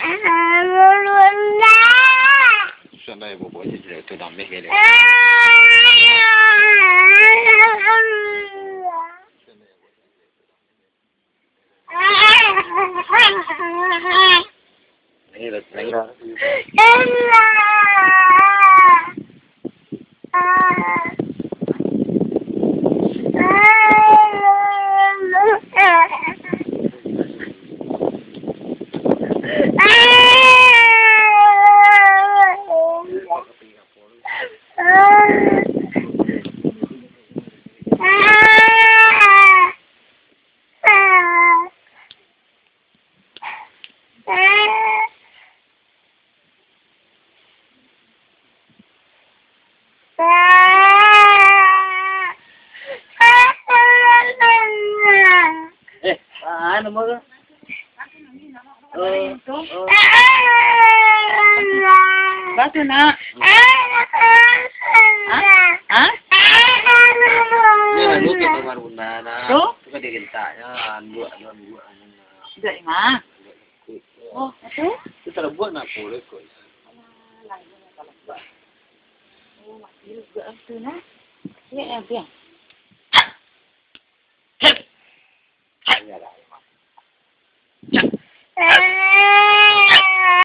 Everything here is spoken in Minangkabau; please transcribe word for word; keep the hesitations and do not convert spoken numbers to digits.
Susah dah ya, pokoknya dia tu dah ambil kali. Ini dah, dah. Eh, ah, nomor tu. Oh, oh. Batu nak. Hah? Hah? Ni lah, lutut nomor bunda, nak. Tu? Tu kan dia gentaknya, dua, dua, dua, anu, nak. Tidak, Ima. Oh, itu? Itu tak buat nak pulih kok. Oh, mati juga tu, nah. Ya, ya, biar.